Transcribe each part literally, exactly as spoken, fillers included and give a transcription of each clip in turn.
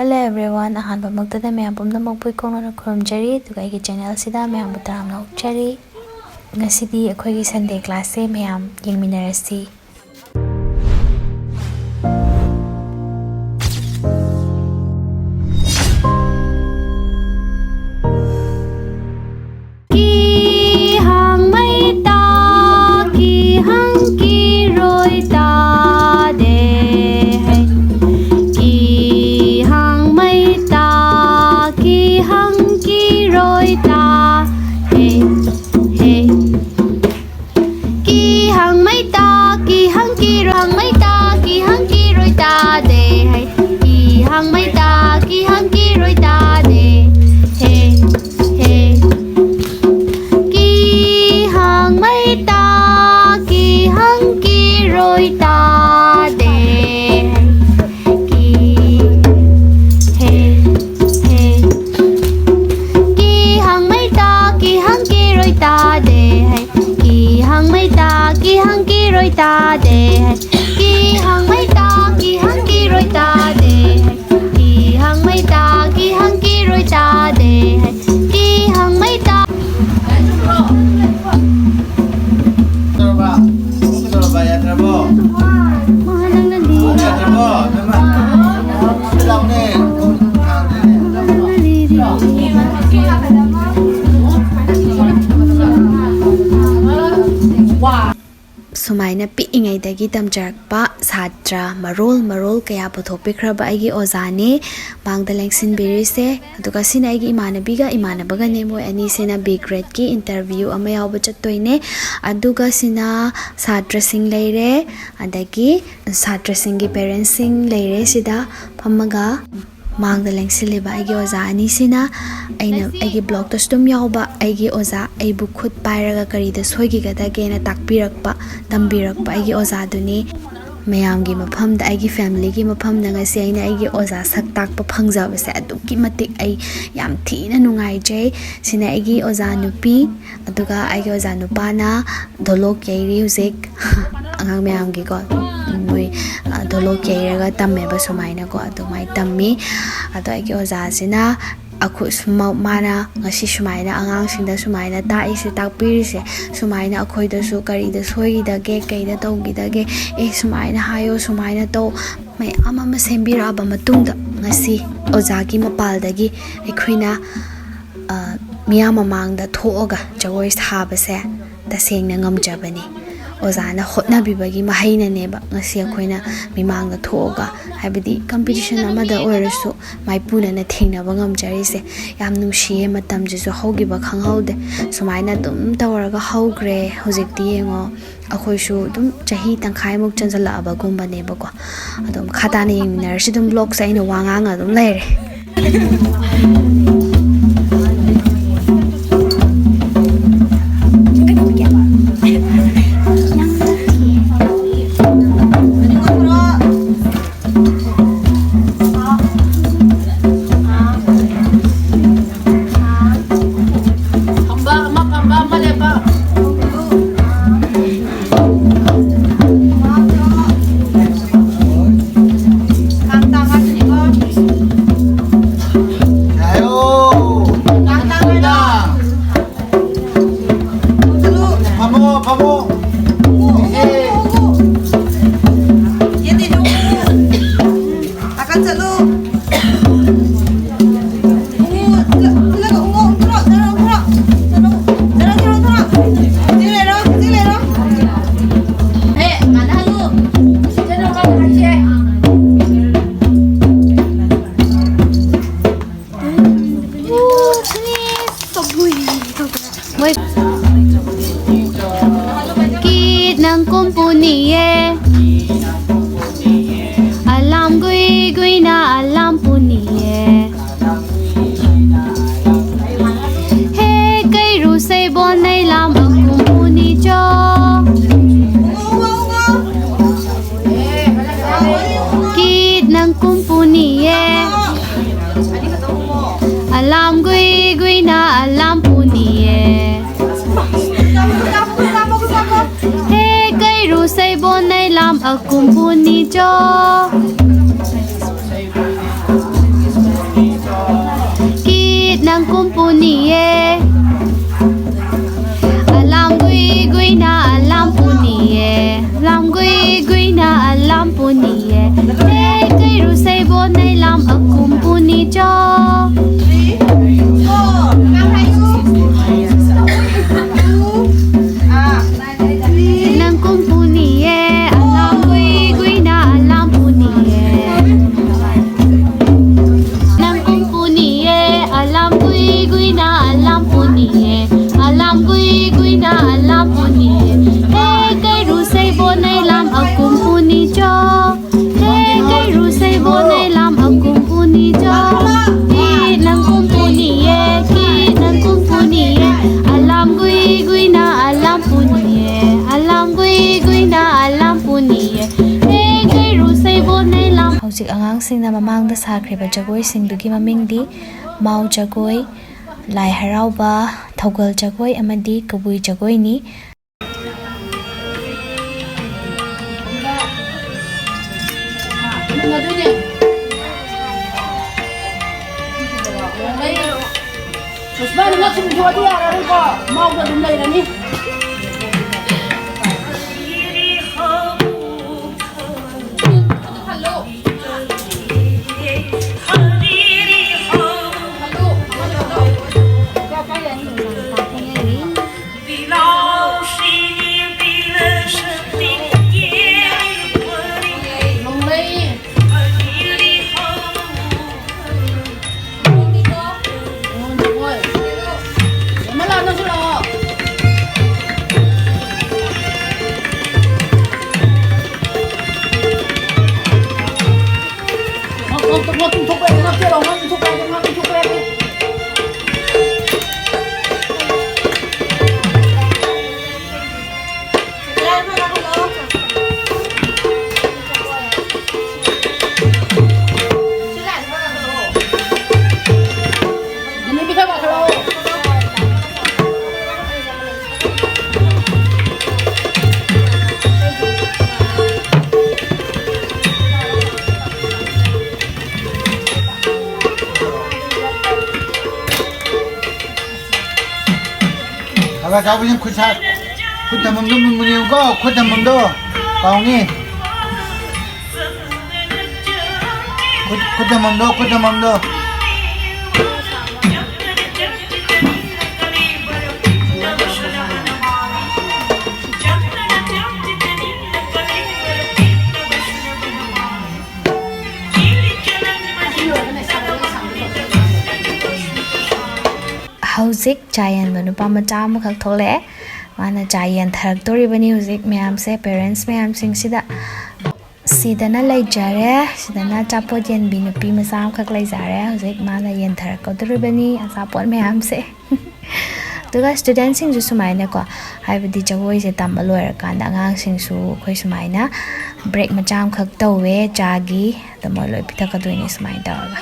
Hello everyone, ꯑꯍꯥꯟꯕꯃꯛꯇꯗ ꯃꯌꯥꯝ ꯄꯨꯝꯅꯃꯛꯄꯨ ꯏꯀꯣꯛꯅꯅ ꯈꯨꯔꯨꯝꯖꯔꯤ, ꯑꯗꯨꯒ ꯑꯩꯒꯤ channel ꯑꯁꯤꯗ ꯃꯌꯥꯝꯕꯨ ꯇꯔꯥꯝꯅ ꯑꯣꯛꯆꯔꯤ꯫ ꯉꯁꯤꯗꯤ ꯑꯩꯈꯣꯏꯒꯤ Sunday class ꯁꯦ ꯃꯌꯥꯝ ꯌꯦꯡꯃꯤꯟꯅꯔꯁꯤ꯫ ꯀꯤꯍꯥꯡ ꯃꯩꯇꯥ, ꯀꯤꯍꯥꯡ ꯀꯤꯔꯣꯏ ꯇꯥꯗꯦ ꯍꯩ꯫ ꯀꯤꯍꯥꯡ ꯃꯩꯇꯥ, ꯀꯤꯍꯥꯡ ꯀꯤꯔꯣꯏ ꯇꯥ ꯍꯦ, ꯍꯦ꯫ ꯀꯤꯍꯥꯡ ꯃꯩꯇꯥ, ꯀꯤꯍꯥꯡ ꯀꯤꯔꯣꯏ, ꯃꯩꯇꯥ, ꯀꯤꯍꯥꯡ ꯀꯤꯔꯣꯏ ꯇꯥꯗꯦ ꯍꯩ꯫ ꯀꯤꯍꯥꯡ ꯃꯩꯇꯥ, ꯀꯤꯍꯥꯡ ꯀꯤꯔꯣꯏ ꯇꯥꯗꯦ ꯍꯦ, ꯍꯦ꯫ ꯀꯤꯍꯥꯡ ꯃꯩꯇꯥ, ꯀꯤꯍꯥꯡ ꯀꯤꯔꯣꯏ ꯇꯥꯗꯦ꯫ ꯀꯤ, ꯍꯦ, ꯍꯦ꯫ ꯀꯤꯍꯥꯡ ꯃꯩꯇꯥ, ꯀꯤꯍꯥꯡ ꯀꯤꯔꯣꯏ ꯇꯥꯗꯦ ꯍꯩ꯫ ꯀꯤꯍꯥꯡ ꯃꯩꯇꯥ, ꯀꯤꯍꯥꯡ ꯀꯤꯔꯣꯏ ꯇꯥꯗꯦ ꯍꯩ꯫ ꯀꯤꯍꯥꯡ ꯃꯩꯇꯥ, ꯀꯤꯍꯥꯡ ꯀꯤꯔꯣꯏ ꯇꯥꯗꯦ ꯍꯩ꯫ ꯀꯤꯍꯥꯡ ꯃꯩꯇꯥ, ꯀꯤꯍꯥꯡ ꯀꯤꯔꯣꯏ ꯇꯥꯗꯦ ꯍꯩ꯫ ꯀꯤꯍꯥꯡ ꯃꯩꯇꯥ꯫ ꯀꯩꯗꯧꯔꯕ? ꯀꯩꯗꯧꯔꯕ? ꯌꯥꯗ꯭ꯔꯕꯣ? ꯌꯥꯗ꯭ꯔꯕꯣ? ꯅꯃ-, ꯂꯥꯎꯅꯦ꯫ ꯁꯨꯃꯥꯏꯅ ꯄꯤꯛꯏꯉꯩꯗꯒꯤ ꯇꯝꯖꯔꯛꯄ ꯁꯥꯇ꯭ꯔ ꯃꯔꯣꯜ ꯃꯔꯣꯜ ꯀꯌꯥ ꯄꯨꯊꯣꯛꯄꯤꯈ꯭ꯔꯕ ꯑꯩꯒꯤ ꯑꯣꯖꯥꯅꯤ ꯃꯥꯡꯗ ꯂꯦꯡꯁꯤꯟꯕꯤꯔꯤꯁꯦ꯫ ꯑꯗꯨꯒ ꯁꯤꯅ ꯑꯩꯒꯤ ꯏꯃꯥꯟꯅꯕꯤꯒ ꯏꯃꯥꯟꯅꯕꯒꯅꯦ꯫ ꯃꯣꯏ ꯑꯅꯤꯁꯤꯅ B grade ꯀꯤ interview ꯑꯃ ꯌꯥꯎꯕ ꯆꯠꯇꯣꯏꯅꯦ꯫ ꯑꯗꯨꯒ ꯁꯤꯅ ꯁꯥꯇ꯭ꯔꯁꯤꯡ ꯂꯩꯔꯦ, ꯑꯗꯒꯤ ꯁꯥꯇ꯭ꯔꯁꯤꯡꯒꯤ parents ꯁꯤꯡ ꯂꯩꯔꯦ ꯁꯤꯗ ꯐꯝꯃꯒ꯫ ꯃꯥꯡꯗ ꯂꯦꯡꯁꯤꯜꯂꯤꯕ ꯑꯩꯒꯤ ꯑꯣꯖꯥ ꯑꯅꯤꯁꯤꯅ ꯑꯩꯅ, ꯑꯩꯒꯤ vlog ꯇꯁꯨ ꯑꯗꯨꯝ ꯌꯥꯎꯕ, ꯑꯩꯒꯤ ꯑꯣꯖꯥ, ꯑꯩꯕꯨ ꯈꯨꯠ ꯄꯥꯏꯔꯒ ꯀꯔꯤꯗ ꯁꯣꯏꯈꯤꯒꯗꯒꯦꯅ ꯇꯥꯛꯄꯤꯔꯛꯄ, ꯇꯝꯕꯤꯔꯛꯄ ꯑꯩꯒꯤ ꯑꯣꯖꯥꯗꯨꯅꯤ꯫ ꯃꯌꯥꯝꯒꯤ ꯃꯐꯝꯗ, ꯑꯩꯒꯤ family ꯒꯤ ꯃꯐꯝꯗ ꯉꯁꯤ ꯑꯩꯅ ꯑꯩꯒꯤ ꯑꯣꯖꯥ ꯁꯛ ꯇꯥꯛꯄ ꯐꯪꯖꯕꯁꯦ ꯑꯗꯨꯛꯀꯤ ꯃꯇꯤꯛ ꯑꯩ ꯌꯥꯝ ꯊꯤꯅ ꯅꯨꯡꯉꯥꯏꯖꯩ꯫ ꯁꯤꯅ ꯑꯩꯒꯤ ꯑꯣꯖꯥ ꯅꯨꯄꯤ, ꯑꯗꯨꯒ ꯑꯩꯒꯤ ꯑꯣꯖꯥ ꯅꯨꯄꯥꯅ ꯙꯣꯂꯣꯛ ꯌꯩꯔꯤ ꯍꯧꯖꯤꯛ꯫ ꯑꯉꯥꯡ ꯃꯌꯥꯝꯒꯤꯀꯣ꯫ ꯃꯣꯏ ꯗꯣꯂꯣꯛ ꯌꯩꯔꯒ ꯇꯝꯃꯦꯕ ꯁꯨꯃꯥꯏꯅꯀꯣ꯫ ꯑꯗꯨꯃꯥꯏꯅ ꯇꯝꯃꯤ꯫ ꯑꯗꯣ ꯑꯩꯒꯤ ꯑꯣꯖꯥꯁꯤꯅ ꯑꯩꯈꯣꯏ ꯁꯨꯃ- ꯃꯥꯅ ꯉꯁꯤ ꯁꯨꯃꯥꯏꯅ ꯑꯉꯥꯡꯁꯤꯡꯗ ꯁꯨꯃꯥꯏꯅ ꯇꯥꯛꯏꯁꯦ, ꯇꯥꯛꯄꯤꯔꯤꯁꯦ, ꯁꯨꯃꯥꯏꯅ ꯑꯩꯈꯣꯏꯗꯁꯨ ꯀꯔꯤꯗ ꯁꯣꯏꯈꯤꯗꯒꯦ, ꯀꯩꯗ ꯇꯧꯈꯤꯗꯒꯦ, ꯑꯦ, ꯁꯨꯃꯥꯏꯅ ꯍꯥꯏꯌꯣ, ꯁꯨꯃꯥꯏꯅ ꯇꯧ, ꯃꯌꯥꯝ ꯑꯃ ꯁꯦꯝꯕꯤꯔꯛꯑꯕ ꯃꯇꯨꯡꯗ, ꯉꯁꯤ ꯑꯣꯖꯥꯒꯤ ꯃꯄꯥꯜꯗꯒꯤ ꯑꯩꯈꯣꯏꯅ, ꯑ, ꯃꯤꯌꯥꯝ ꯃꯃꯥꯡꯗ ꯊꯣꯛꯑꯒ ꯖꯒꯣꯏ ꯁꯥꯕꯁꯦ ꯇꯁꯦꯡꯅ ꯉꯝꯖꯕꯅꯤ꯫ ꯑꯣꯖꯥꯅ ꯍꯣꯠꯅꯕꯤꯕꯒꯤ ꯃꯍꯩꯅꯅꯦꯕ ꯉꯁꯤ ꯑꯩꯈꯣꯏꯅ ꯃꯤꯃꯥꯡꯗ ꯊꯣꯛꯑꯒ, ꯍꯥꯏꯕꯗꯤ competition ꯑꯃꯗ ꯑꯣꯏꯔꯁꯨ, ꯃꯥꯏꯄꯨꯅꯅ ꯊꯦꯡꯅꯕ ꯉꯝꯖꯔꯤꯁꯦ꯫ ꯌꯥꯝ ꯅꯨꯡꯁꯤꯌꯦ, ꯃꯇꯝꯁꯤꯁꯨ ꯍꯧꯈꯤꯕ ꯈꯪꯍꯧꯗꯦ꯫ ꯁꯨꯃꯥꯏꯅ ꯑꯗꯨꯝ ꯇꯧꯔꯒ ꯍꯧꯈ꯭ꯔꯦ꯫ ꯍꯧꯖꯤꯛꯇꯤ ꯌꯦꯡꯉꯣ, ꯑꯩꯈꯣꯏꯁꯨ ꯑꯗꯨꯝ ꯆꯍꯤ ꯇꯪꯈꯥꯏꯃꯨꯛ ꯆꯟꯁꯤꯜꯂꯛꯑꯕꯒꯨꯝꯕꯅꯦꯕꯀꯣ꯫ ꯑꯗꯣ ꯃꯈꯥ ꯇꯥꯅ ꯌꯦꯡꯃꯤꯟꯅꯔꯁꯤ꯫ ꯑꯗꯨꯝ vlogꯁꯦ ꯑꯩꯅ ꯋꯥ ꯉꯥꯡꯉ ꯑꯗꯨꯝ ꯂꯩꯔꯦ꯫ ꯐꯝꯕ ꯑꯃ, ꯐꯝꯕ ꯑꯃ ꯂꯦꯞꯄ꯫ ꯐꯝꯃꯣ, ꯐꯝꯃꯣ꯫ ꯅꯥꯀꯟ ꯆꯠꯂꯨ꯫ ꯎ, ꯆꯠꯂꯒ ꯎ, ꯎ, ꯊꯣꯔꯛꯑꯣ, ꯊꯣꯔꯛꯑꯣ, ꯊꯣꯔꯛꯑꯣ꯫ ꯆꯠꯂꯣ, ꯆꯠꯂꯣ꯫ ꯆꯠꯂꯣ, ꯆꯠꯂꯣ, ꯆꯠꯂꯣ꯫ ꯍꯧꯖꯤꯛ ꯂꯩꯔꯣ, ꯍꯧꯖꯤꯛ ꯂꯩꯔꯣ꯫ ꯑꯦ, ꯃꯥꯅ ꯍꯜꯂꯨ꯫ ꯁꯤꯗ ꯅꯣꯡꯃ ꯍꯥꯏꯁꯦ꯫ ꯃꯣꯏ ꯀꯤꯠ ꯅꯪ ꯀꯨꯝꯄꯨꯅꯤꯌꯦ, ꯑꯂꯥꯝ ꯒꯨꯏ ꯒꯨꯏꯅ ꯑꯂꯥꯝ ꯄꯨꯅꯤꯌꯦ꯫ ꯍꯦ ꯀꯩꯔꯨ ꯁꯩꯕꯣꯟ ꯅꯩ ꯂꯥꯝ ꯑꯀꯨꯝꯄꯨꯅꯤ ꯆꯣ꯫ ꯀꯤꯠ ꯅꯪ ꯀꯨꯝꯄꯨꯅꯤꯌꯦ꯫ ꯑꯂꯥꯝ ꯒꯨꯏ ꯒꯨꯏꯅ ꯑꯂꯥꯝ ꯄꯨꯅꯤꯌꯦ꯫ ꯍꯦ ꯀꯩꯔꯨ ꯁꯩꯕꯣꯟ ꯅꯩ ꯂꯥꯝ ꯑꯀꯨꯝ ꯄꯨꯅꯤ ꯆꯣ꯫ ꯀꯤꯠ ꯅꯪ ꯀꯨꯝ ꯄꯨꯅꯤꯌꯦ꯫ ꯑꯂꯥꯝ ꯒꯨꯏ ꯒꯨꯏꯅ ꯑꯂꯥꯝ ꯄꯨꯅꯤꯌꯦ꯫ ꯑꯂꯥꯝ ꯒꯨꯏ ꯒꯨꯏꯅ ꯑꯂꯥꯝ ꯄꯨꯅꯤꯌꯦ꯫ ꯍꯦ ꯀꯩꯔꯨ ꯁꯩꯕꯣꯟ ꯅꯩ ꯂꯥꯝ ꯑꯀꯨꯝ ꯄꯨꯅꯤ ꯆꯣ꯫ ꯅꯪ ꯀꯨꯝ ꯄꯨꯅꯤꯌꯦ꯫ ꯑꯂꯥꯝ ꯒꯨꯏ ꯒꯨꯏꯅ ꯑꯂꯥꯝ ꯄꯨꯅꯤꯌꯦ꯫ ꯅꯪ ꯀꯨꯝ ꯄꯨꯅꯤꯌꯦ꯫ ꯑꯂꯥꯝ ꯒꯨꯏ ꯒꯨꯏꯅ ꯑꯂꯥꯝ ꯄꯨꯅꯤꯌꯦ꯫ ꯑꯂꯥꯝ ꯒꯨꯏ ꯒꯨꯏꯅ ꯑꯂꯥꯝ ꯄꯨꯅꯤꯌꯦ꯫ ꯍꯦ ꯀꯩꯔꯨ ꯁꯩꯕꯣꯟ ꯅꯩ ꯂꯥꯝ ꯑꯀꯨꯝ ꯄꯨꯅꯤ ꯆꯣ꯫ ꯍꯦ ꯀꯩꯔꯨ ꯁꯩꯕꯣꯟ ꯅꯩ ꯂꯥꯝ ꯑꯀꯨꯝ ꯄꯨꯅꯤ ꯆꯣ꯫ ꯀꯤꯠ ꯅꯪ ꯀꯨꯝ ꯄꯨꯅꯤꯌꯦ꯫ ꯀꯤꯠ ꯅꯪ ꯀꯨꯝ ꯄꯨꯅꯤꯌꯦ꯫ ꯑꯂꯥꯝ ꯒꯨꯏ ꯒꯨꯏꯅ ꯑꯂꯥꯝ ꯄꯨꯅꯤꯌꯦ꯫ ꯑꯂꯥꯝ ꯒꯨꯏ ꯒꯨꯏꯅ ꯑꯂꯥꯝ ꯄꯨꯅꯤꯌꯦ꯫ ꯍꯦ ꯀꯩꯔꯨ ꯁꯩꯕꯣꯟ ꯅꯩ ꯂꯥꯝ꯫ ꯍꯧꯖꯤꯛ ꯑꯉꯥꯡꯁꯤꯡꯅ ꯃꯃꯥꯡꯗ ꯁꯥꯈ꯭ꯔꯤꯕ ꯖꯒꯣꯏꯁꯤꯡꯗꯨꯒꯤ ꯃꯃꯤꯡꯗꯤ ꯃꯥꯎ ꯖꯒꯣꯏ, ꯂꯥꯏ ꯍꯔꯥꯎꯕ, ꯊꯧꯒꯜ ꯖꯒꯣꯏ ꯑꯃꯗꯤ ꯀꯕꯨꯏ ꯖꯒꯣꯏꯅꯤ꯫ ꯁꯨꯁꯃꯥ, ꯅꯪ ꯁꯨꯝ ꯊꯣꯛꯑꯗꯤ ꯌꯥꯔꯔꯣꯏꯀꯣ, ꯃꯥꯎꯗ ꯑꯗꯨꯝ ꯂꯩꯔꯅꯤ꯫ ꯆꯥꯎꯕꯁꯤꯡ ꯈꯨꯠ ꯁꯥ, ꯈꯨꯠ ꯊꯝꯐꯝꯗꯣ ꯃꯨꯟ ꯃꯨꯟ ꯌꯦꯡꯉꯨꯀꯣ, ꯈꯨꯠ ꯊꯝꯐꯝꯗꯣ ꯀꯥꯎꯅꯤ꯫ ꯈꯨꯠ, ꯈꯨꯠ ꯊꯝꯐꯝꯗꯣ, ꯈꯨꯠ ꯊꯝꯐꯝꯗꯣ꯫ ꯍꯧꯖꯤꯛ ꯆꯥ ꯌꯦꯟꯕ ꯅꯨꯄꯥ ꯃꯆꯥ ꯑꯃꯈꯛ ꯊꯣꯛꯂꯛꯑꯦ꯫ ꯃꯥꯅ ꯆꯥ ꯌꯦꯟꯊꯔꯛꯇꯣꯔꯤꯕꯅꯤ ꯍꯧꯖꯤꯛ ꯃꯌꯥꯝꯁꯦ, ꯄꯦꯔꯦꯟꯁ ꯃꯌꯥꯝꯁꯤꯡꯁꯤꯗ꯫ ꯁꯤꯗꯅ ꯂꯩꯖꯔꯦ, ꯁꯤꯗꯅ ꯑꯆꯥꯄꯣꯠ ꯌꯦꯟꯕꯤ ꯅꯨꯄꯤ ꯃꯆꯥ ꯑꯃꯈꯛ ꯂꯩꯖꯔꯦ꯫ ꯍꯧꯖꯤꯛ ꯃꯥꯅ ꯌꯦꯟꯊꯔꯛꯀꯗꯧꯔꯤꯕꯅꯤ ꯑꯆꯥꯄꯣꯠ ꯃꯌꯥꯝꯁꯦ꯫ ꯑꯗꯨꯒ ꯁ꯭ꯇꯨꯗꯦꯟꯁꯤꯡꯁꯨ ꯁꯨꯃꯥꯏꯅꯀꯣ, ꯍꯥꯏꯕꯗꯤ ꯖꯒꯣꯏꯁꯦ ꯇꯝꯕ ꯂꯣꯏꯔꯀꯥꯟꯗ ꯑꯉꯥꯡꯁꯤꯡꯁꯨ ꯑꯩꯈꯣꯏ ꯁꯨꯃꯥꯏꯅ ꯕ꯭ꯔꯦꯛ ꯃꯆꯥ ꯑꯃꯈꯛ ꯇꯧꯋꯦ ꯆꯥꯒꯤ꯫ ꯑꯗꯣ ꯃꯣꯏ ꯂꯣꯏ ꯄꯤꯊꯛꯀꯗꯣꯏꯅꯦ ꯁꯨꯃꯥꯏꯅ ꯇꯧꯔꯒ꯫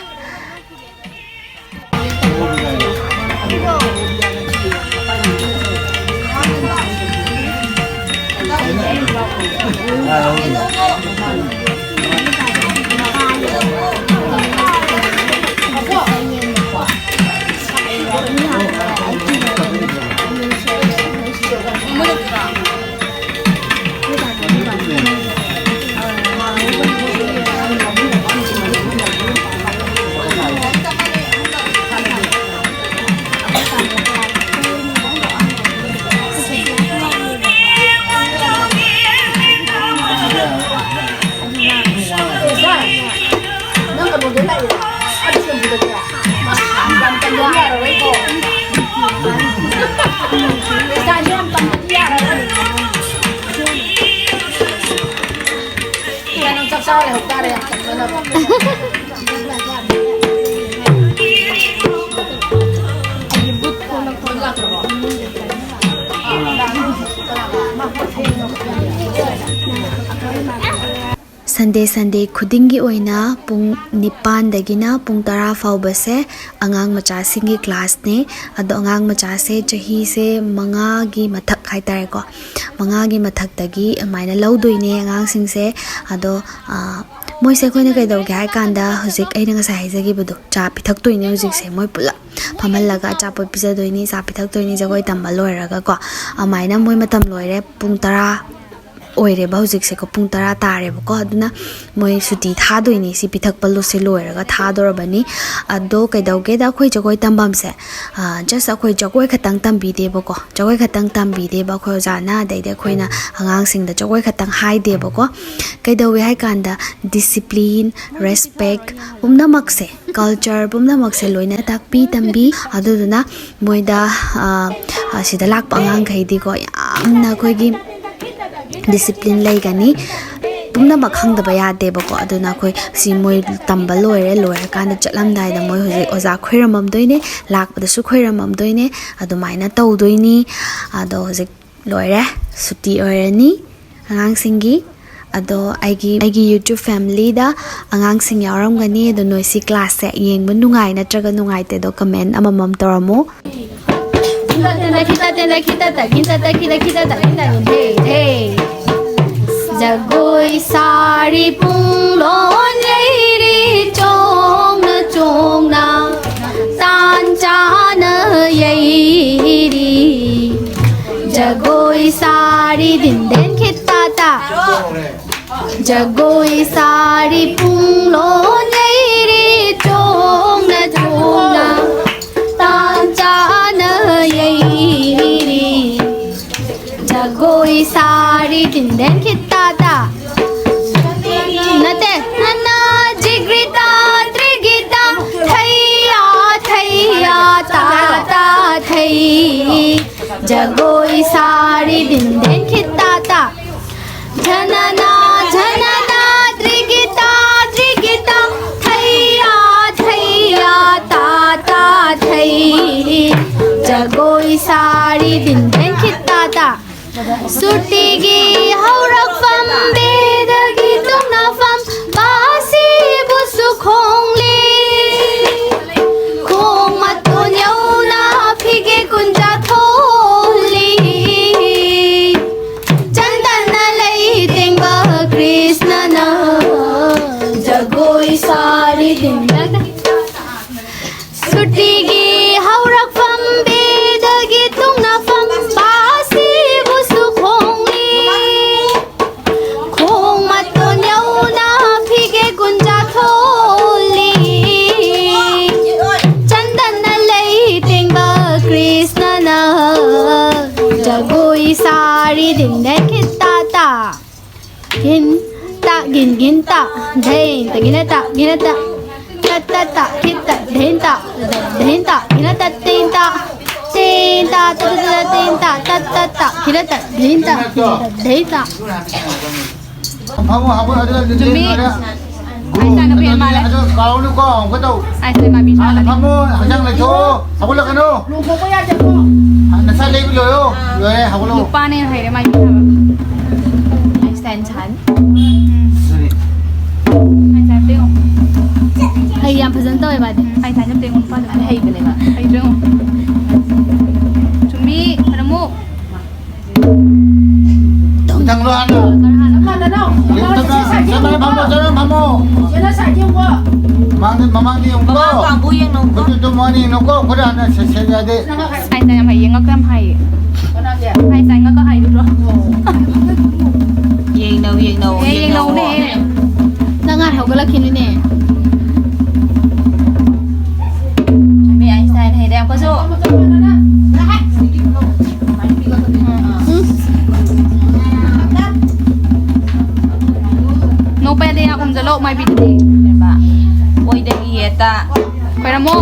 ꯁꯟꯗꯦ ꯁꯟꯗꯦ ꯈꯨꯗꯤꯡꯒꯤ ꯑꯣꯏꯅ ꯄꯨꯡ ꯅꯤꯄꯥꯟꯗꯒꯤꯅ ꯄꯨꯡ ꯇꯔꯥ ꯐꯥꯎꯕꯁꯦ ꯑꯉꯥꯡ ꯃꯆꯥꯁꯤꯡꯒꯤ ꯀ꯭ꯂꯥꯁꯅꯦ꯫ ꯑꯗꯣ ꯑꯉꯥꯡ ꯃꯆꯥꯁꯦ ꯆꯍꯤꯁꯦ ꯃꯉꯥꯒꯤ ꯃꯊꯛ ꯍꯥꯏꯇꯥꯔꯦꯀꯣ, ꯃꯉꯥꯒꯤ ꯃꯊꯛꯇꯒꯤ ꯑꯗꯨꯃꯥꯏꯅ ꯂꯧꯗꯣꯏꯅꯦ ꯑꯉꯥꯡꯁꯤꯡꯁꯦ꯫ ꯑꯗꯣ, ꯑ, ꯃꯣꯏꯁꯦ ꯑꯩꯈꯣꯏꯅ ꯀꯩꯗꯧꯒꯦ ꯍꯥꯏ ꯀꯥꯟꯗ, ꯍꯧꯖꯤꯛ ꯑꯩꯅ ꯉꯁꯥꯏ ꯍꯥꯏꯖꯈꯤꯕꯗꯣ, ꯆꯥ ꯄꯤꯊꯛꯇꯣꯏꯅꯦ ꯍꯧꯖꯤꯛꯁꯦ꯫ ꯃꯣꯏ ꯄꯨꯂꯞ ꯐꯝꯍꯜꯂꯒ ꯑꯆꯥꯄꯣꯠ ꯄꯤꯖꯗꯣꯏꯅꯤ, ꯆꯥ ꯄꯤꯊꯛꯇꯣꯏꯅꯤ, ꯖꯒꯣꯏ ꯇꯝꯕ ꯂꯣꯏꯔꯒꯀꯣ꯫ ꯑꯗꯨꯃꯥꯏꯅ ꯃꯣꯏ ꯃꯇꯝ ꯂꯣꯏꯔꯦ꯫ ꯄꯨꯡ ꯇꯔꯥ ꯑꯣꯏꯔꯦꯕ ꯍꯧꯖꯤꯛꯁꯦꯀꯣ, ꯄꯨꯡ ꯇꯔꯥ ꯇꯥꯔꯦꯕꯀꯣ꯫ ꯑꯗꯨꯅ ꯃꯣꯏ ꯁꯨꯇꯤ ꯊꯥꯗꯣꯏꯅꯤ, ꯁꯤ ꯄꯤꯊꯛꯄ ꯂꯣꯏꯁꯦ ꯂꯣꯏꯔꯒ ꯊꯥꯗꯣꯔꯕꯅꯤ꯫ ꯑꯗꯣ ꯀꯩꯗꯧꯒꯦꯗ, ꯑꯩꯈꯣꯏ ꯖꯒꯣꯏ ꯇꯝꯐꯝꯁꯦ, ꯖꯁ ꯑꯩꯈꯣꯏ ꯖꯒꯣꯏ ꯈꯛꯇꯪ ꯇꯝꯕꯤꯗꯦꯕꯀꯣ, ꯖꯒꯣꯏ ꯈꯛꯇꯪ ꯇꯝꯕꯤꯗꯦꯕ ꯑꯩꯈꯣꯏ ꯑꯣꯖꯥꯅ, ꯑꯗꯩꯗꯤ ꯑꯩꯈꯣꯏꯅ ꯑꯉꯥꯡꯁꯤꯡꯗ ꯖꯒꯣꯏ ꯈꯛꯇꯪ ꯍꯥꯏꯗꯦꯕꯀꯣ꯫ ꯀꯩꯗꯧꯋꯦ ꯍꯥꯏ ꯀꯥꯟꯗ, ꯗꯤꯁꯤꯄ꯭ꯂꯤꯟ, ꯔꯦꯁꯄꯦꯛ, ꯄꯨꯝꯅꯃꯛꯁꯦ, ꯀꯜꯆꯔ ꯄꯨꯝꯅꯃꯛꯁꯦ ꯂꯣꯏꯅ ꯇꯥꯛꯄꯤ ꯇꯝꯕꯤ꯫ ꯑꯗꯨꯗꯨꯅ ꯃꯣꯏꯗ, ꯑ, ꯑꯁꯤꯗ ꯂꯥꯛꯄ ꯑꯉꯥꯡꯈꯩꯗꯤꯀꯣ, ꯌꯥꯝꯅ ꯑꯩꯈꯣꯏꯒꯤ ꯗꯤꯁꯤꯄ꯭ꯂꯤꯟ ꯂꯩꯒꯅꯤ꯫ ꯄꯨꯝꯅꯃꯛ ꯈꯪꯗꯕ ꯌꯥꯗꯦꯕꯀꯣ꯫ ꯑꯗꯨꯅ ꯑꯩꯈꯣꯏ ꯁꯤ ꯃꯣꯏ ꯇꯝꯕ ꯂꯣꯏꯔꯦ, ꯂꯣꯏꯔꯀꯥꯟꯗ ꯆꯠꯂꯝꯗꯥꯏꯗ ꯃꯣꯏ ꯍꯧꯖꯤꯛ ꯑꯣꯖꯥ ꯈꯣꯏꯔꯝꯃꯝꯗꯣꯏꯅꯦ, ꯂꯥꯛꯄꯗꯁꯨ ꯈꯣꯏꯔꯝꯃꯝꯗꯣꯏꯅꯦ꯫ ꯑꯗꯨꯃꯥꯏꯅ ꯇꯧꯗꯣꯏꯅꯤ꯫ ꯑꯗꯣ ꯍꯧꯖꯤꯛ ꯂꯣꯏꯔꯦ, ꯁꯨꯇꯤ ꯑꯣꯏꯔꯅꯤ ꯑꯉꯥꯡꯁꯤꯡꯒꯤ꯫ ꯑꯗꯣ ꯑꯩꯒꯤ, ꯑꯩꯒꯤ YouTube familyꯗ ꯑꯉꯥꯡꯁꯤꯡ ꯌꯥꯎꯔꯝꯒꯅꯤ꯫ ꯑꯗꯣ ꯅꯣꯏ ꯁꯤ classꯁꯦ ꯌꯦꯡꯕ ꯅꯨꯡꯉꯥꯏ ꯅꯠꯇ꯭ꯔꯒ ꯅꯨꯡꯉꯥꯏꯇꯦꯗꯣ comment ꯑꯃꯃꯝ ꯇꯧꯔꯝꯃꯣ꯫ ꯖꯒꯣꯏ ꯁꯥꯔꯤ ꯄꯨꯡꯂꯣꯟ ꯌꯩꯔꯤ ꯆꯣꯡꯅ ꯆꯣꯡꯅ ꯇꯥꯟ ꯆꯥꯅ ꯌꯩꯔꯤ꯫ ꯖꯒꯣꯏ ꯁꯥꯔꯤ ꯗꯤꯟꯗꯦꯟ ꯈꯤꯠꯇꯥꯇꯥ꯫ ꯖꯒꯣꯏ ꯁꯥꯔꯤ ꯄꯨꯡꯂꯣꯟ ꯌꯩꯔꯤ ꯆꯣꯡꯅ ꯆꯣꯡꯅ ꯇꯥꯟ ꯆꯥꯅ ꯌꯩꯔꯤ꯫ ꯖꯒꯣꯏ ꯁꯥꯔꯤ ꯗꯤꯟꯗꯦꯟ ꯈꯤꯠꯇꯥꯇꯥ꯫ ꯅꯠꯇꯦ, ꯅꯅꯥ ꯖꯤꯒ꯭ꯔꯤꯇꯥ ꯇ꯭ꯔꯤꯒꯤꯇꯥ ꯊꯩꯌꯥ ꯊꯩꯌꯥ ꯇꯥ ꯇꯥ ꯊꯩ꯫ ꯖꯒꯣꯏ ꯁꯥꯔꯤ ꯗꯤꯟꯗꯦꯟ ꯈꯤꯠꯇꯥꯇꯥ꯫ ꯙꯅꯅꯥ ꯙꯅꯅꯥ ꯇ꯭ꯔꯤꯒꯤꯇꯥ ꯇ꯭ꯔꯤꯒꯤꯇꯥ ꯊꯩꯌꯥ ꯊꯩꯌꯥ ꯇꯥ ꯇꯥ ꯊꯩ꯫ ꯖꯒꯣꯏ ꯁꯥꯔꯤ ꯗꯤꯟꯗꯦꯟ ꯈꯤꯠꯇꯥꯇꯥ꯫ ꯁꯨꯇꯤꯒꯤ ꯍꯧꯔꯛꯐꯝ, ꯕꯦꯗꯒꯤ ꯇꯨꯡꯅꯐꯝ, ꯃꯁꯤꯕꯨꯁꯨ ꯈꯣꯡꯂꯤ꯫ ꯈꯣꯡ ꯃꯇꯣꯟ ꯌꯧꯅ ꯐꯤꯒꯦ ꯀꯨꯟꯖꯥ ꯊꯣꯜꯂꯤ꯫ ꯆꯟꯗꯟꯅ ꯂꯩ ꯇꯦꯡꯕ ꯀ꯭ꯔꯤꯁꯅꯅ ꯁꯨꯇꯤꯒꯤ ꯍꯧꯔꯛꯐꯝ ꯕꯦꯗꯒꯤ ꯇꯨꯡꯅꯐꯝ ꯕꯥꯁꯤꯕꯨꯁꯨ ꯈꯣꯡꯂꯤ꯫ ꯈꯣꯡ ꯃꯇꯣꯟ ꯌꯧꯅ ꯐꯤꯒꯦ ꯀꯨꯟꯖꯥ ꯊꯣꯜꯂꯤ꯫ ꯆꯟꯗꯟꯅ ꯂꯩ ꯇꯦꯡꯕ ꯀ꯭ꯔꯤꯁꯅꯅ ꯖꯒꯣꯏ ꯁꯥꯔꯤ ꯗꯤꯟꯗ ꯈꯤꯠꯇ ꯇꯥ꯫ ꯒꯤꯟ ꯇꯥ ꯒꯤꯟ ꯒꯤꯟ ꯇꯥ꯫ ꯙꯦꯟ ꯇ ꯒꯤꯅ ꯇꯥ ꯒꯤꯅ ꯇꯥ꯫ ꯇꯠ ꯇꯠ ꯇꯥ ꯈꯤꯠ ꯇꯠ ꯙꯦꯟ ꯇꯥ꯫ ꯙꯦꯟ ꯇꯥ ꯒꯤꯅ ꯇꯠ ꯇꯦꯟ ꯇꯥ꯫ ꯇꯦꯟ ꯇꯥ ꯇꯠ ꯇꯠ ꯇꯠ ꯇꯦꯟ ꯇꯥ ꯇꯠ ꯇꯠ ꯇꯥ ꯒꯤꯅ ꯇꯠ ꯙꯦꯟ ꯇꯥ ꯒꯤꯅ ꯇꯠ ꯙꯦꯟ ꯇꯥ꯫ ꯐꯝꯃꯣ, ꯍꯧꯒꯠꯂꯣ, ꯑꯗꯨ, ꯑꯗꯨ, ꯆꯨꯝꯃꯤ꯫ ꯑꯗꯨ, ꯑꯗꯨ, ꯑꯥꯏꯟꯁꯇꯥꯏꯟꯅ ꯐꯦꯟ ꯃꯥꯜꯂꯦ꯫ ꯑꯗꯨ ꯀꯥꯎꯅꯨꯀꯣ, ꯑꯃꯨꯛꯀ ꯇꯧ꯫ ꯑꯥꯏꯟꯁꯇꯥꯏꯟ ꯃꯥꯃꯤ ꯁꯥꯍꯜꯂꯅꯤ꯫ ꯐꯝꯃꯣ, ꯍꯛꯆꯥꯡ ꯂꯩꯊꯣꯛꯑꯣ, ꯍꯧꯒꯠꯂꯛꯀꯅꯨ꯫ ꯅꯁꯥ ꯂꯦꯡꯕ ꯂꯣꯏꯔꯣ, ꯂꯣꯏꯔꯦ, ꯍꯧꯒꯠꯂꯣ꯫ ꯅꯨꯄꯥꯅ ꯍꯦꯟꯅ ꯍꯩꯔꯦ ꯃꯥꯏ ꯃꯤꯠ ꯊꯥꯕ꯫ ꯑꯥꯏꯟꯁꯇꯥꯏꯟ ꯁꯥꯍꯟ꯫ ꯎꯝ꯫ ꯑꯗꯨꯅꯤ꯫ ꯑꯥꯏꯟꯁꯇꯥꯏꯟ ꯑꯝꯇ ꯌꯦꯡꯉꯣ꯫ ꯍꯩ ꯌꯥꯝ ꯐꯖꯅ ꯇꯧꯋꯦ ꯃꯥꯗꯤ꯫ ꯎꯝ, ꯑꯥꯏꯟꯁꯇꯥꯏꯟ ꯑꯝꯇ ꯌꯦꯡꯉꯣ, ꯅꯨꯄꯥꯗꯣ꯫ ꯃꯥꯗꯤ ꯍꯩꯕꯅꯦꯕ꯫ ꯍꯩꯇ꯭ꯔꯣ ꯌꯦꯡꯉꯣ꯫ ꯆꯨꯝꯃꯤ, ꯈꯔꯃꯨꯛ꯫ ꯃꯊꯪꯗꯣ ꯍꯥꯟꯅ꯫ ꯆꯠꯂꯣ, ꯐꯝꯃꯣ, ꯆꯠꯂꯣ, ꯐꯝꯃꯣ꯫ ꯃꯃꯥꯡꯗ, ꯃꯃꯥꯡꯗ ꯌꯦꯡꯉꯨꯀꯣ꯫ ꯃꯃꯥꯡ ꯄꯥꯡꯕꯨ ꯌꯦꯡꯅꯧꯀꯣ꯫ ꯈꯨꯠꯇꯨ ꯇꯨꯝꯃꯣ, ꯍꯥꯟꯅ ꯌꯦꯡꯉꯨꯀꯣ꯫ ꯈꯨꯠ ꯍꯥꯟꯅ ꯁꯦ-, ꯁꯦ-, ꯌꯥꯗꯦ꯫ ꯑꯁ, ꯑꯩ ꯌꯥꯝ ꯍꯩꯌꯦ, ꯉꯛꯀ ꯌꯥꯝ ꯍꯥꯏꯌꯦ꯫ ꯑꯩ ꯉꯛꯀ ꯍꯥꯏꯔꯨꯔꯣ꯫ ꯌꯦꯡꯅꯧ, ꯌꯦꯡꯅꯧ, ꯑꯦ, ꯌꯦꯡꯅꯧ꯫ ꯌꯦꯡꯅꯧꯅꯦ꯫ ꯅꯪ ꯉꯥꯟ ꯍꯧꯒꯠꯂꯛꯈꯤꯅꯤꯅꯦ꯫ ꯃꯤ ꯑꯥꯏꯟꯁꯇꯥꯏꯟ ꯍꯩꯔꯦ ꯑꯃꯨꯛꯀꯁꯨ꯫ ꯎꯝ꯫ ꯅꯣꯛꯄ ꯌꯥꯗꯦ, ꯌꯥ ꯈꯨꯝꯖꯜꯂꯣ, ꯃꯥꯏꯕꯤꯗꯨꯗꯤ꯫ ꯑꯣꯏꯗꯒꯤ ꯌꯦꯠꯇ꯫ ꯈꯣꯏꯔꯝꯃꯣ꯫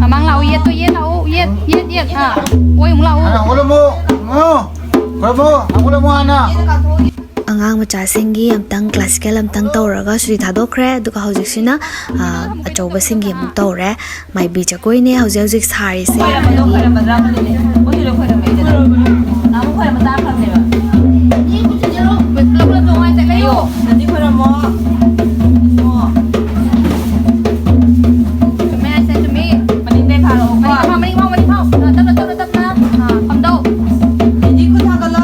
ꯃꯃꯥꯡ ꯂꯥꯛꯑꯣ, ꯌꯦꯠꯇꯣ, ꯌꯦꯠ ꯂꯥꯛꯑꯣ, ꯌꯦꯠ, ꯌꯦꯠ, ꯌꯦꯠ꯫ ꯑꯥ, ꯑꯣꯏ ꯑꯃꯨꯛ ꯂꯥꯛꯑꯣ꯫ ꯍꯥꯟꯅ ꯍꯧꯒꯠꯂꯝꯃꯣ꯫ ꯑꯃꯨꯛ꯫ ꯈꯣꯏꯔꯝꯃꯣ, ꯍꯧꯒꯠꯂꯝꯃꯣ ꯍꯥꯟꯅ꯫ ꯑꯉꯥꯡ ꯃꯆꯥꯁꯤꯡꯒꯤ ꯑꯝꯇꯪ classical ꯑꯝꯇꯪ ꯇꯧꯔꯒ ꯁꯨꯇꯤ ꯊꯥꯗꯣꯛꯈ꯭ꯔꯦ꯫ ꯑꯗꯨꯒ ꯍꯧꯖꯤꯛꯁꯤꯅ, ꯑ, ꯑꯆꯧꯕꯁꯤꯡꯒꯤ ꯑꯃꯨꯛ ꯇꯧꯔꯦ꯫ ꯃꯥꯏꯕꯤ ꯖꯒꯣꯏꯅꯦ ꯍꯧꯖꯤꯛ ꯍꯧꯖꯤꯛ ꯁꯥꯔꯤꯁꯦ꯫ ꯈꯣꯏꯔꯝꯃꯗ꯭ꯔꯥ ꯈꯪꯗꯦꯅꯦ꯫ ꯃꯣꯏꯁꯨ ꯂꯣꯏ ꯈꯣꯏꯔꯝꯃꯛꯏꯗꯅ꯫ ꯅꯍꯥꯟꯃꯨꯛ ꯈꯣꯏꯔꯝꯕ ꯇꯥꯈ꯭ꯔꯕꯅꯦꯕ꯫ ꯄꯨꯂꯞ ꯄꯨꯂꯞ ꯇꯣꯡꯉꯥꯏ ꯆꯠꯂꯦ꯫ ꯑꯌꯣ, ꯅꯟꯗꯤ ꯈꯣꯏꯔꯝꯃꯣ꯫ ꯆꯨꯝꯃꯦ ꯍꯥꯏꯁꯦ, ꯆꯨꯝꯃꯤ꯫ ꯃꯅꯤꯡꯗꯩ ꯐꯥꯔꯛꯑꯣꯀꯣ꯫ ꯃꯅꯤꯡ ꯐꯥꯎ, ꯃꯅꯤꯡ ꯐꯥꯎ, ꯃꯅꯤꯡ ꯐꯥꯎ꯫ ꯑꯥ, ꯇꯞꯅ, ꯇꯞꯅ, ꯇꯞꯅ꯫ ꯑꯥ, ꯐꯝꯗꯧ꯫ ꯅꯟꯗꯤ ꯈꯨꯠ ꯊꯥꯡꯒꯠꯂꯣ꯫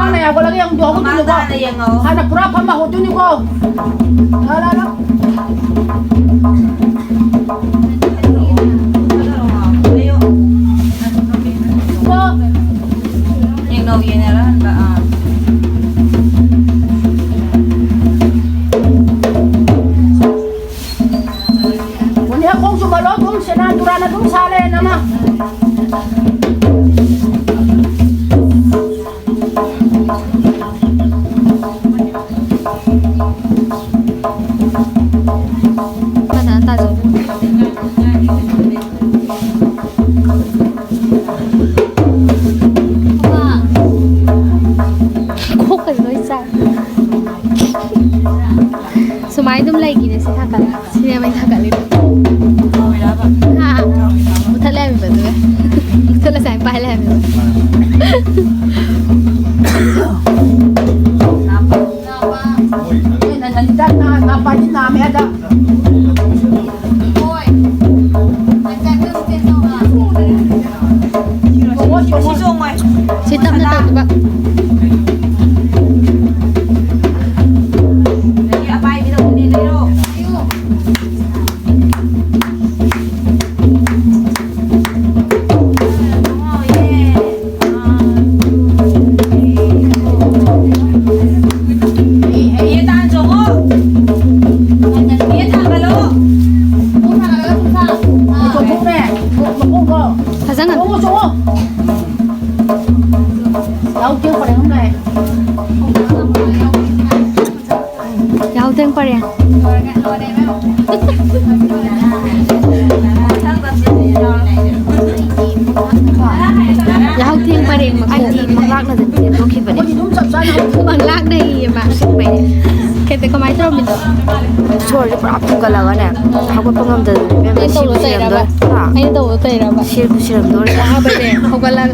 ꯃꯃꯥꯡꯅ ꯌꯥꯎꯒꯠꯂꯒ ꯌꯦꯡꯉꯨꯗꯣ, ꯍꯧꯒꯠꯇꯣꯏꯅꯤꯀꯣ꯫ ꯃꯃꯥꯡꯗ ꯍꯥꯟꯅ ꯌꯦꯡꯉꯣ꯫ ꯍꯥꯟꯅ ꯄꯨꯔꯥ ꯐꯝꯃ ꯍꯧꯒꯠꯇꯣꯏꯅꯤꯀꯣ꯫ ꯂꯥ, ꯂꯥ, ꯂꯥ꯫ ꯀꯣ꯫ ꯌꯦꯡꯅꯧ, ꯌꯦꯡꯅꯔ ꯍꯟꯕ, ꯑꯥ꯫ ꯃꯣꯅꯤꯌꯥ ꯈꯣꯡ ꯆꯨꯝꯍꯜꯂꯣ, ꯑꯗꯨꯝ ꯁꯦꯔꯥꯟ ꯇꯨꯔꯥꯟ ꯑꯗꯨꯝ ꯁꯥ ꯂꯩꯔꯦ ꯅꯪꯅ꯫ ꯐꯖꯅ ꯇꯥꯖꯧ꯫ ꯀꯣꯛꯀ ꯂꯣꯏ ꯆꯥꯛꯑꯦ꯫ ꯁꯨꯃꯥꯏꯅ ꯑꯗꯨꯝ ꯂꯩꯈꯤꯅꯦ ꯁꯤ ꯊꯥꯡꯒꯠꯂꯒ꯫ ꯁꯤꯅꯦꯕ ꯑꯩꯅ ꯊꯥꯡꯒꯠꯂꯤꯗꯣ꯫ ꯍꯥ? ꯃꯨꯊꯠ ꯂꯩꯔꯝꯃꯤꯕ ꯑꯗꯨꯒ꯫ ꯃꯨꯊꯠꯂ ꯁꯨꯃꯥꯏꯅ ꯄꯥꯏ ꯂꯩꯔꯝꯃꯤꯕ꯫ ꯅꯟꯗꯤꯇꯥ, ꯅꯥ-, ꯅꯥꯄꯥꯗꯤ ꯅꯥꯝꯃꯦ ꯑꯗ꯫ ꯁꯤ ꯇꯞꯅ ꯇꯧꯗꯣꯏꯕ꯫ ꯐꯖꯅ ꯌꯥꯍꯧꯊꯦꯡ ꯄꯔꯦꯡ꯫ ꯌꯥꯍꯧ ꯊꯦꯡ ꯄꯔꯦꯡ ꯃꯈꯣꯡ꯫ ꯑꯩꯗꯤ ꯃꯪꯂꯥꯛꯅꯗꯅ ꯆꯦꯟꯊꯣꯛꯈꯤꯕꯅꯦ꯫ ꯃꯪꯂꯥꯛꯅꯩꯌꯦ ꯃꯥ꯫ ꯀꯩꯗ ꯀꯃꯥꯏꯅ ꯇꯧꯔꯝꯃꯤꯅꯣ? ꯁꯣꯔꯁꯦ ꯄꯨꯔꯥ ꯐꯨꯟꯒꯠꯂꯒꯅꯦ, ꯍꯧꯒꯠꯄ ꯉꯝꯗꯗꯅ ꯏꯕꯦꯝꯃ ꯑꯩꯅ ꯇꯧꯕ ꯁꯤꯕꯨ ꯇꯩꯔꯕ? ꯁꯤꯔꯝꯗꯣꯔꯦ꯫ ꯍꯥ? ꯑꯩꯅ ꯇꯧꯕ ꯇꯩꯔꯕ? ꯁꯤꯕꯨ ꯁꯤꯔꯝꯗꯣꯔꯦ꯫ ꯋꯥꯕꯅꯦ, ꯍꯧꯒꯠꯂꯒ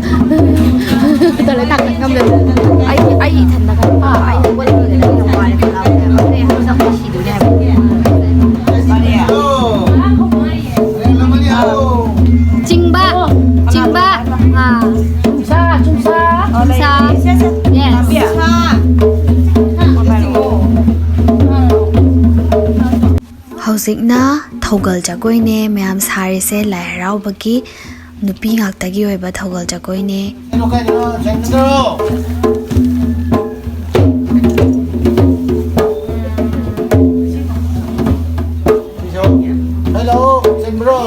ꯇꯧꯔ ꯊꯥꯡꯒꯠ ꯉꯝꯗꯕ꯫ ꯑꯩ, ꯑꯩ ꯏꯊꯟꯗ ꯈꯟꯕ, ꯑꯩ ꯍꯧꯒꯠꯂꯒ ꯌꯥꯝ ꯋꯥꯔꯦ ꯈꯜꯂꯕꯅꯦꯕ꯫ ꯑꯩ ꯍꯧꯒꯠꯂꯒ ꯁꯤꯗꯣꯏꯅꯦ ꯍꯥꯏꯕ꯫ ꯆꯤꯡꯕ, ꯆꯤꯡꯕ꯫ ꯑꯥ꯫ ꯆꯨꯝꯁꯥ, ꯆꯨꯝꯁꯥ꯫ ꯆꯨꯝꯁꯥ꯫ Yes꯫ ꯍꯧꯖꯤꯛꯅ ꯊꯧꯒꯜ ꯖꯒꯣꯏꯅꯦ ꯃꯌꯥꯝ ꯁꯥꯔꯤꯁꯦ, ꯂꯥꯏ ꯍꯔꯥꯎꯕꯒꯤ ꯅꯨꯄꯤ ꯉꯥꯛꯇꯒꯤ ꯑꯣꯏꯕ ꯊꯧꯒꯜ ꯖꯒꯣꯏꯅꯦ꯫ ꯍꯜꯂꯣ, ꯆꯦꯟꯕ꯭ꯔꯣ?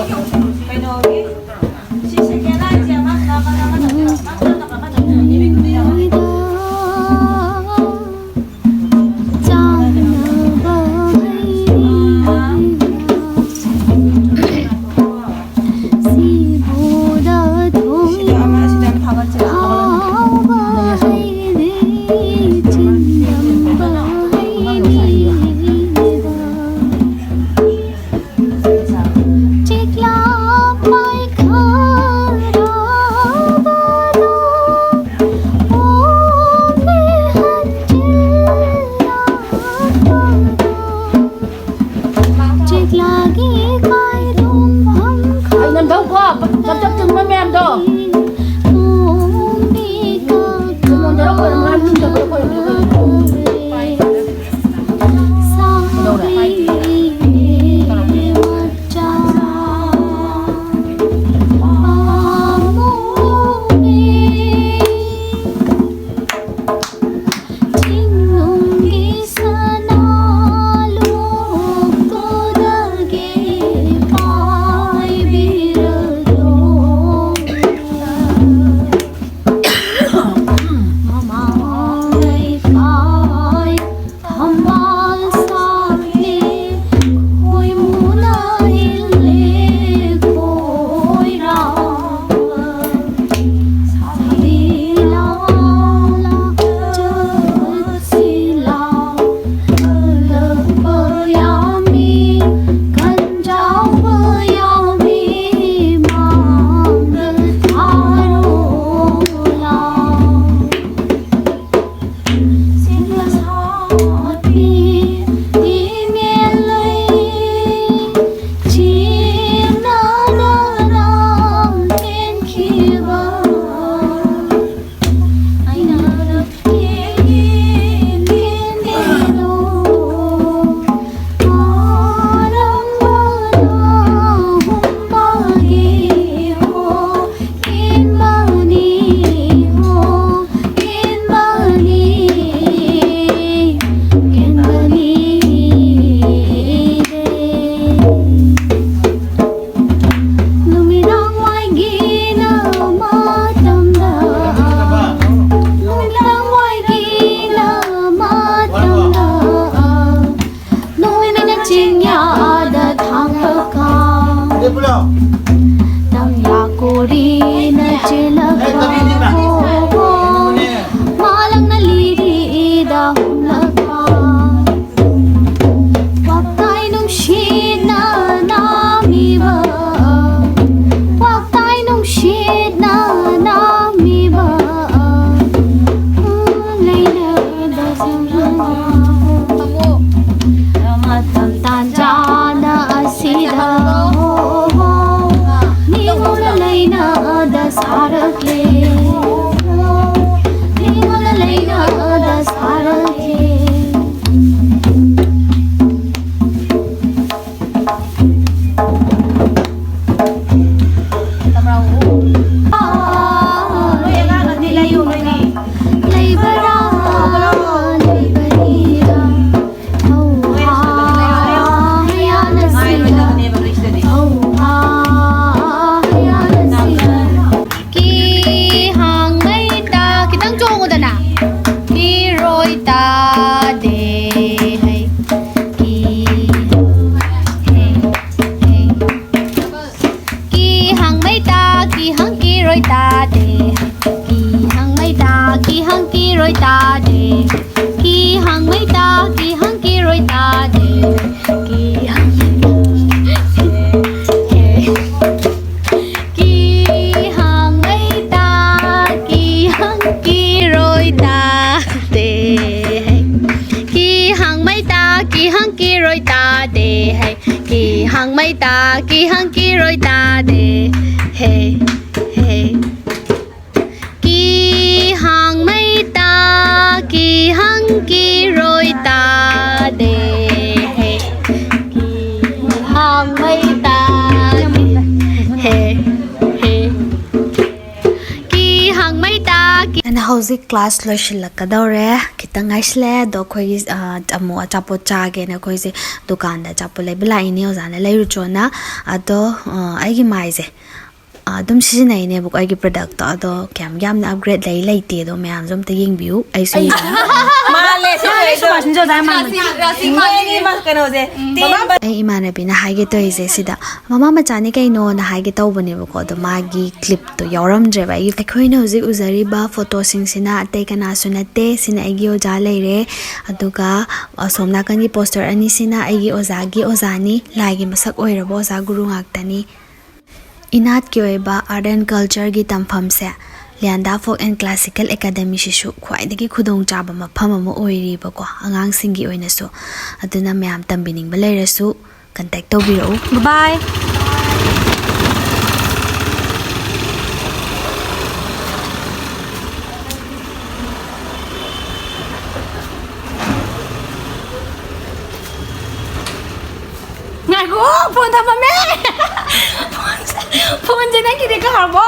ꯅꯪ ꯂꯥꯛꯀꯣꯔꯤꯅ ꯆꯦꯜꯂꯛꯄ ꯃꯥꯂꯪꯅ ꯂꯤꯔꯤꯗ ꯍꯨꯝꯂꯛꯄ ꯋꯥꯇꯥꯏ ꯅꯨꯡꯁꯤꯠꯅ ꯅꯥꯝꯃꯤꯕ ꯋꯥꯇꯥꯏ ꯅꯨꯡꯁꯤꯠꯅ ꯅꯥꯝꯃꯤꯕ ꯂꯩꯅꯗ ꯃꯇꯝ ꯇꯥꯟꯖꯥꯅ ꯑꯁꯤꯗ ꯅꯤꯉꯣꯜ ꯂꯩꯅꯥꯗ ꯁꯥꯔꯛꯂꯦ ꯅꯤꯉꯣꯜ ꯂꯩꯅꯥꯗ ꯁꯥꯔꯛꯂꯦ ꯈꯤꯇꯪ ꯆꯣꯡꯉꯨꯗꯅ꯫ ꯀꯤꯔꯣꯏ ꯇꯥꯗꯦ ꯍꯩ꯫ ꯀꯤ ꯍꯪ ꯃꯩ ꯇꯥ ꯀꯤ ꯍꯪ ꯀꯤꯔꯣꯏ ꯇꯥꯗꯦ ꯍꯩ꯫ ꯀꯤ ꯍꯪ ꯃꯩ ꯇꯥ ꯀꯤ ꯍꯪ ꯀꯤꯔꯣꯏ ꯇꯥꯗꯦ꯫ ꯀꯤ ꯍꯪ ꯃꯩ ꯇꯥ ꯀꯤ ꯍꯪ ꯀꯤꯔꯣꯏ ꯇꯥꯗꯦ꯫ ꯀꯤ ꯍꯪ ꯀꯤ ꯍꯪ ꯃꯩ ꯇꯥ ꯀꯤ ꯍꯪ ꯀꯤꯔꯣꯏ ꯇꯥꯗꯦ ꯍꯩ꯫ ꯀꯤ ꯍꯪ ꯃꯩ ꯇꯥ ꯀꯤ ꯍꯪ ꯀꯤꯔꯣꯏ ꯇꯥꯗꯦ ꯍꯩ꯫ ꯀꯤ ꯍꯪ ꯃꯩ ꯇꯥ ꯀꯤ ꯍꯪ ꯀꯤꯔꯣꯏ ꯇꯥꯗꯦ ꯍꯦ ꯍꯦ꯫ ꯀꯤ ꯍꯪ ꯃꯩ ꯇꯥ ꯀꯤ ꯍꯪ ꯀꯤꯔꯣꯏ ꯇꯥꯗꯦ ꯍꯦ꯫ ꯀꯤ ꯍꯪ ꯃꯩ ꯇꯥ ꯀꯤ ꯍꯦ ꯍꯦ꯫ ꯀꯤ ꯍꯪ ꯃꯩ ꯇꯥ ꯀꯤ ꯑꯩꯅ ꯍꯧꯖꯤꯛ ꯀ꯭ꯂꯥꯁ ꯂꯣꯏꯁꯤꯜꯂꯛꯀꯗꯧꯔꯦ꯫ ꯈꯤꯇꯪ ꯉꯥꯏꯁꯤꯜꯂꯦ꯫ ꯑꯗꯣ ꯑꯩꯈꯣꯏꯒꯤ, ꯑ, ꯑꯃꯨꯛ ꯑꯆꯥꯄꯣꯠ ꯆꯥꯒꯦꯅ ꯑꯩꯈꯣꯏꯁꯦ ꯗꯨꯀꯥꯟꯗ ꯑꯆꯥꯄꯣꯠ ꯂꯩꯕ ꯂꯥꯛꯏꯅꯦ ꯑꯣꯖꯥꯅ ꯂꯩꯔꯨꯆꯣꯅ꯫ ꯑꯗꯣ, ꯑ, ꯑꯩꯒꯤ ꯃꯥꯏꯁꯦ, ꯑꯗꯨꯝ ꯁꯤꯖꯤꯟꯅꯩꯅꯦꯕꯀꯣ ꯑꯩꯒꯤ ꯄ꯭ꯔꯗꯛꯇꯣ꯫ ꯑꯗꯣ ꯀꯌꯥꯝ ꯌꯥꯝꯅ ꯑꯞꯒ꯭ꯔꯦꯗ ꯂꯩ ꯂꯩꯇꯦ ꯑꯗꯣ ꯃꯌꯥꯝꯁꯨ ꯑꯝꯇ ꯌꯦꯡꯕꯤꯌꯨ꯫ ꯑꯩꯁꯨ ꯌꯦꯡꯉꯤ꯫ ꯃꯥꯜꯂꯦ ꯁꯤ ꯃꯥꯜꯂꯦ ꯂꯩꯗꯣ꯫ ꯁꯨꯕꯥꯁ ꯖꯣꯗꯥ ꯃꯥꯟꯕꯅꯦ꯫ ꯃꯣꯏ ꯑꯅꯤꯃꯛ ꯀꯩꯅꯣꯁꯦ꯫ ꯃꯃꯥ ꯑꯩ ꯏꯃꯥꯟꯅꯕꯤꯅ ꯍꯥꯏꯒꯦ ꯇꯧꯔꯤꯁꯦ ꯁꯤꯗ ꯃꯃꯥ ꯃꯆꯥꯅꯤ ꯀꯩꯅꯣꯅ ꯍꯥꯏꯒꯦ ꯇꯧꯕꯅꯦꯕꯀꯣ꯫ ꯑꯗꯣ ꯃꯥꯒꯤ ꯀ꯭ꯂꯤꯞꯇꯣ ꯌꯥꯎꯔꯝꯗ꯭ꯔꯦꯕ꯫ ꯑꯩꯒꯤ ꯑꯩꯈꯣꯏꯅ ꯍꯧꯖꯤꯛ ꯎꯖꯔꯤꯕ ꯐꯣꯇꯣꯁꯤꯡꯁꯤꯅ ꯑꯇꯩ ꯀꯅꯥꯁꯨ ꯅꯠꯇꯦ꯫ ꯁꯤꯅ ꯑꯩꯒꯤ ꯑꯣꯖꯥ ꯂꯩꯔꯦ꯫ ꯑꯗꯨꯒ ꯑꯁꯣꯝ ꯅꯥꯀꯟꯒꯤ ꯄꯣꯁꯇꯔ ꯑꯅꯤꯁꯤꯅ ꯑꯩꯒꯤ ꯑꯣꯖꯥꯒꯤ ꯑꯣꯖꯥꯅꯤ, ꯂꯥꯏꯒꯤ ꯃꯁꯛ ꯑꯣꯏꯔꯕ ꯑꯣꯖꯥ ꯒꯨꯔꯨ ꯉꯥꯛꯇꯅꯤ꯫ ꯏꯅꯥꯠꯀꯤ ꯑꯣꯏꯕ ꯑꯥꯔꯠ ꯑꯦꯟ ꯀꯜꯆꯔꯒꯤ ꯇꯝꯐꯝꯁꯦ ꯂꯤꯌꯥꯟꯗꯥ ꯐꯣꯛ ꯑꯦꯟ ꯀ꯭ꯂꯥꯁꯤꯀꯦꯜ ꯑꯦꯀꯥꯗꯃꯤꯁꯤꯁꯨ ꯈ꯭ꯋꯥꯏꯗꯒꯤ ꯈꯨꯗꯣꯡꯆꯥꯕ ꯃꯐꯝ ꯑꯃ ꯑꯣꯏꯔꯤꯕꯀꯣ, ꯑꯉꯥꯡꯁꯤꯡꯒꯤ ꯑꯣꯏꯅꯁꯨ꯫ ꯑꯗꯨꯅ ꯃꯌꯥꯝ ꯇꯝꯕꯤꯅꯤꯡꯕ ꯂꯩꯔꯁꯨ ꯀꯟꯇꯦꯛ ꯇꯧꯕꯤꯔꯛꯎ꯫ ꯕꯥꯏ꯫ ꯉꯥꯏꯈꯣ, ꯐꯣꯟ ꯊꯝꯃꯝꯃꯦ꯫ ꯐꯣꯟꯁꯦ, ꯐꯣꯟꯁꯦ ꯅꯪꯒꯤꯅꯦ ꯀꯥꯎꯔꯕꯣ?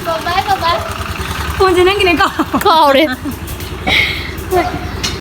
ꯕꯕꯥꯏ ꯕꯕꯥꯏ꯫ ꯐꯣꯟꯁꯦ ꯅꯪꯒꯤꯅꯦ ꯀꯥꯎꯔꯕꯣ? ꯀꯥꯎꯔꯦ꯫